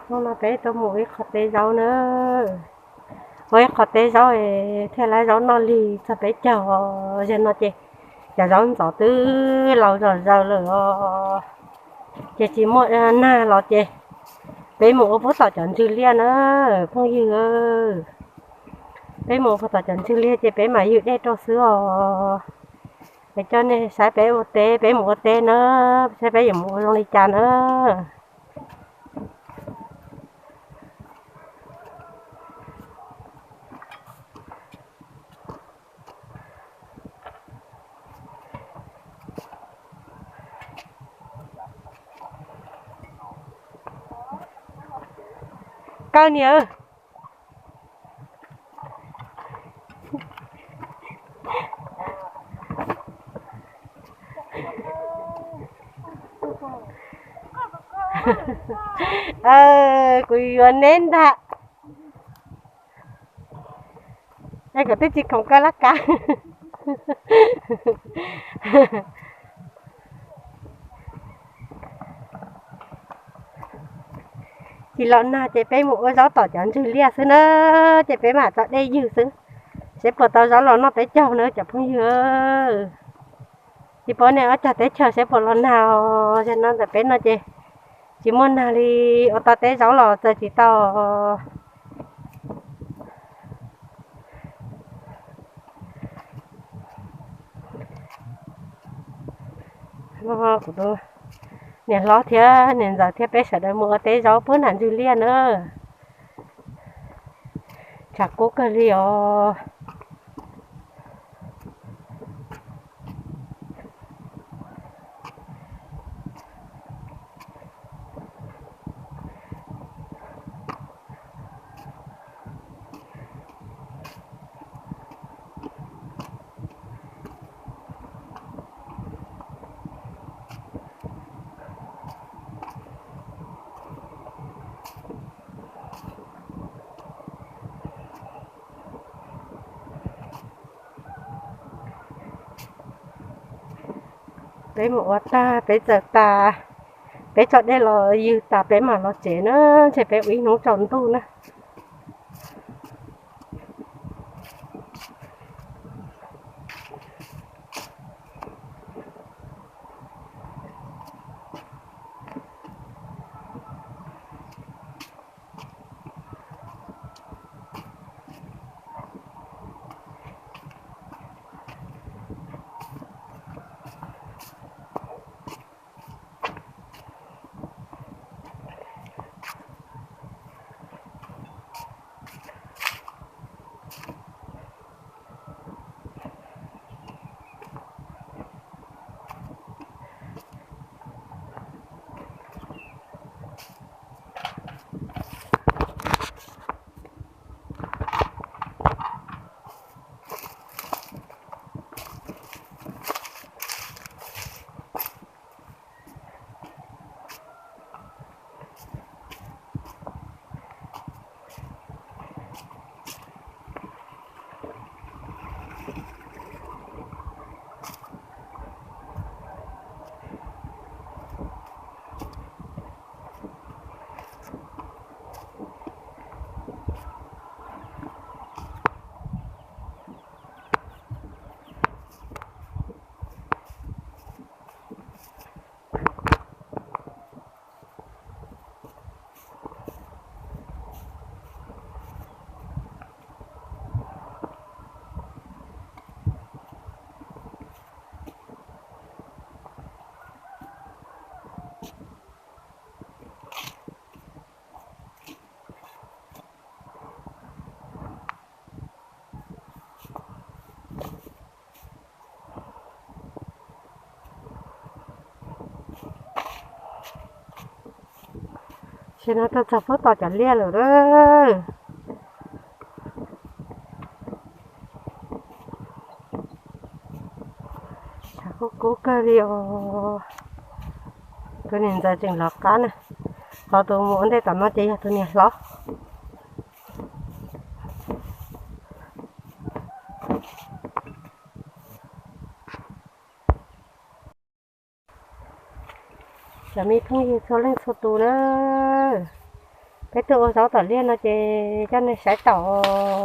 Hnub no peb tuaj mus ua ib qho teb zaub na, ua ib qho teb zaub thiaj lab zaub noj lig txog peb caug. Zaum no ces cov zaub ntxov twb laus zom zaws lawm os, ces tsis muaj nag los ces peb mus ua puag tom cov ntswg liaj na phooj ywg. Peb mus ua puag tom cov ntswg liaj ces peb mam ywg dej rau xwb os. Es coj nej saib peb ua teb, peb mus ua teb na, saib peb yuav mus ua zoo li cas na. Kawg niam. Kuv yuav neb ntag. Es kuv twb tsis khoom koj laj kab. Tsis los nag ces peb mus ua zaub tom cov ntswg liaj xwb na, ces peb mam tso dej ywg xwb, seb puas tau zaub los noj peb caug na cov phooj ywg. Tsis paub nej ob cag teb chaws seb puas los nag os. Zaum no ntawm peb no ces tsis muaj nag li, ua tau teb zaub los txawj tsis tau. Kuv niam hlob thiab niam ntxawm thiab peb sawv daws mus ua teb zaub puag nram ntswg liaj na. Tshav kub kawg li os. Peb mus ua tag peb txawm tas, peb tso dej los ywg tas peb mam los tsev na, ntshe peb ua ib hnub tsaus ntuj na. Tam sim no tuaj txog puag tom cov liaj lawm. Tshav kub kub kawg li os. Tus niam ntxawm tseem lov qab na. Ho tus mus ua ntej tom no ces yog tus niam hlob. Cov me phooj ywg txhua leej txhua tus na, Peb tuaj ua zaub tom liaj no ces coj nej saib taum,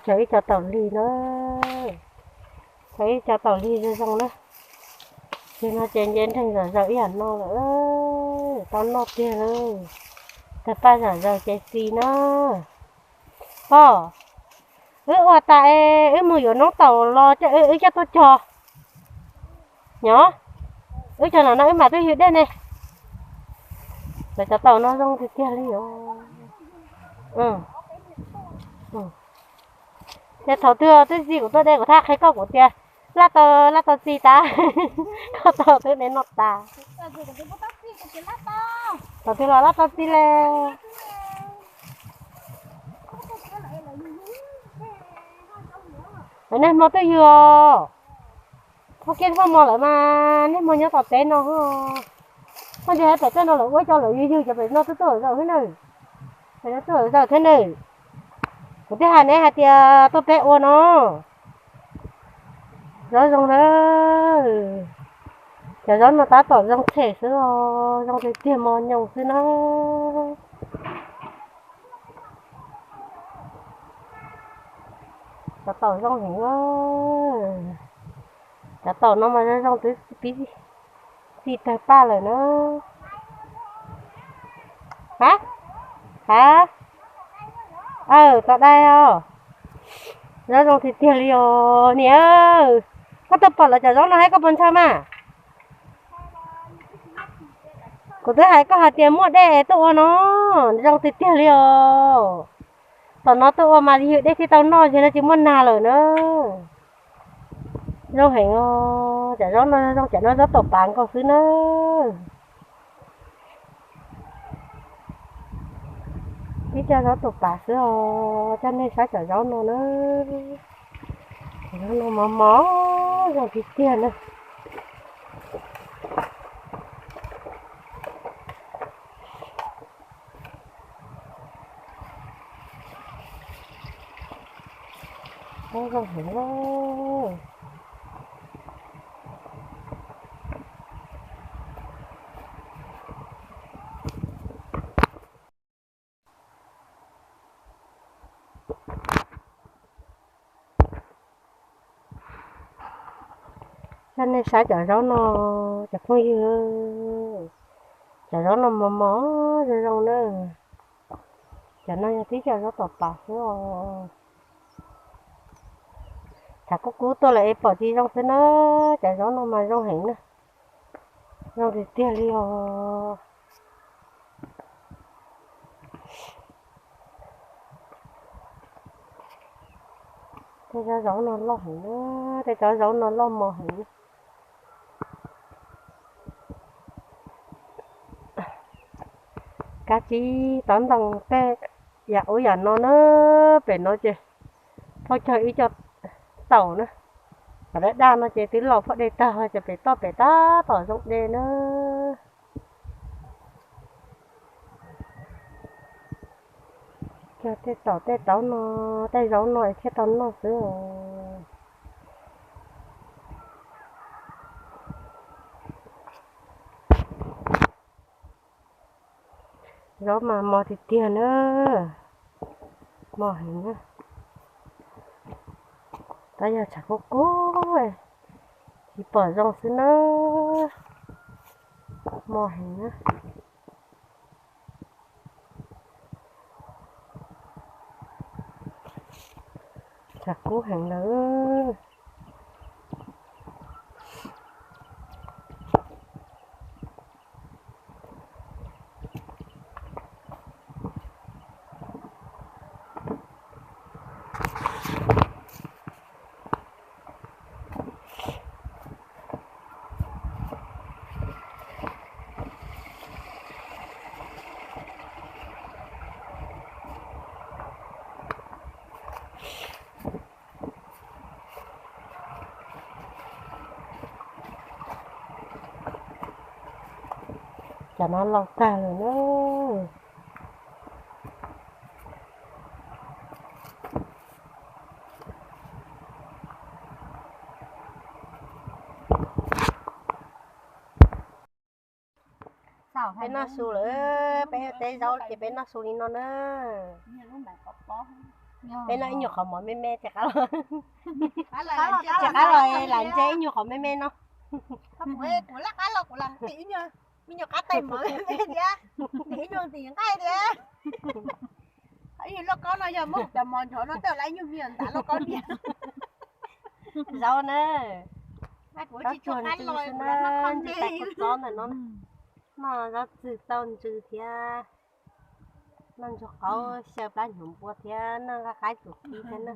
tsawg ib co taum lig na, tsawg ib co taum lig zoo zoo na. Ces no ces nce nreeg zom zaws ib yam no lawm, tau noj tiag lawm. Tawg paj zom zaws ces txi na. Os, wb ua tas es wb mus yuav noob taum los coj wb coj tuaj cog. Nyob, wb cog no no wb mam tuaj ywg dej ne. Lawv cov taum no zoo tiag tiag li os. Ces thaum twg twb txi kuv tuaj de kuv thaj qhia koj kuv tias laj tau, laj tau txi tas, koj tau twb de noj tas. Thaum twg los laj tau txi le. Lawv niaj hmo tuaj ywg os. Thauj kiag faj mos lawm mas niaj hmo nyob tom teb no. Koj ntiag pem tej no lawv ua cov lawv ywg ywg cov pem no tuaj tuaj lawm zaum thiab na. Pem no tuaj lawm zaum thiab na. Kuv twb hais neb hais tias tuaj peb ua no. Zaub zoo na. Cov zaub no tab tom zoo tshem xwb os, zoo tiag tiag mos nyoos xwb na. Cov taum zoo heev. Cov taum no mas zoo zoo twb pib txi tawg paj lawm na. Ha, ha, aw, tom dai os. Zaub zoo tiag tiag li os niam. Koj tuaj pom lawv cov zaub no thiab koj puas ntshaw mas? Kuv twb hais koj hais tias muaj dej tuaj ua no, zoo tiag tiag li os. Tom no tuaj ua mas ywg dej thiaj tau noj, yog no tsis muaj nag lawm na. Zoo heev os, cov zaub no zoo, cov no zaub taum pav nkaus xwb na. Ib co zaub taum pav xwb os, coj nej saib cov zaub no na. Cov zaub no mos mos zoo tiag tiag na. Zaub zoo heev na. Coj nej saib cov zaub no, cov phooj ywg, cov zaub no mos mos zoo zoo na. Cov no yog tib cov zaub tom pav xwb os. Tshav kub kub tuaj lawm es pom tsis zoo xwb na. Cov zaub no mas zoo heev na, zoo tiag tiag li os. Tej zaub no loj heev na, tej cov zaub no loj mos heev. Kab tsib tov ntoo tej yam ub yam no na, pem no ces phauj cog ib co taum na, cov daj daj no ces twb los phom dej tag ces pem toj pem tab tom zoo dej na. Cog tej taum tej taub no, tej zaub no es thiaj tau noj xwb os. Zaub mas mos tiag tiag na, mos heev na. Tab yog tshav kub kub tsis pom zoo xwb na, mos heev na. Tshav kub heev lawm. Cov no laus tag lawm na. Peb noj su lawm, peb teb zaub ces peb noj su li no na. Peb noj ib nyuag qhov mov me me ces qab los, ces qab los lam ntsib ib nyuag qhov me me no. Kuv laj qab los kuv lam tim ib nyuag, me nyuag qab tais mov me me thiab, tim ib nyuag tim nqaij thiab. Ib nyuag lauj kaub no yog muab cov mov nrov no tej lawv ib nyuag me nyuam ntav lauj kaub niag. Zaub na, zaub tsuag ntws xwb na, ntsis tais kua txob ntawm no. Noj zaub txwg tauj ntws thiab, noj ntsuag qaub xyaw plab hnyuv npua thiab, noj nqaij qaib tsuas qhib thiab na.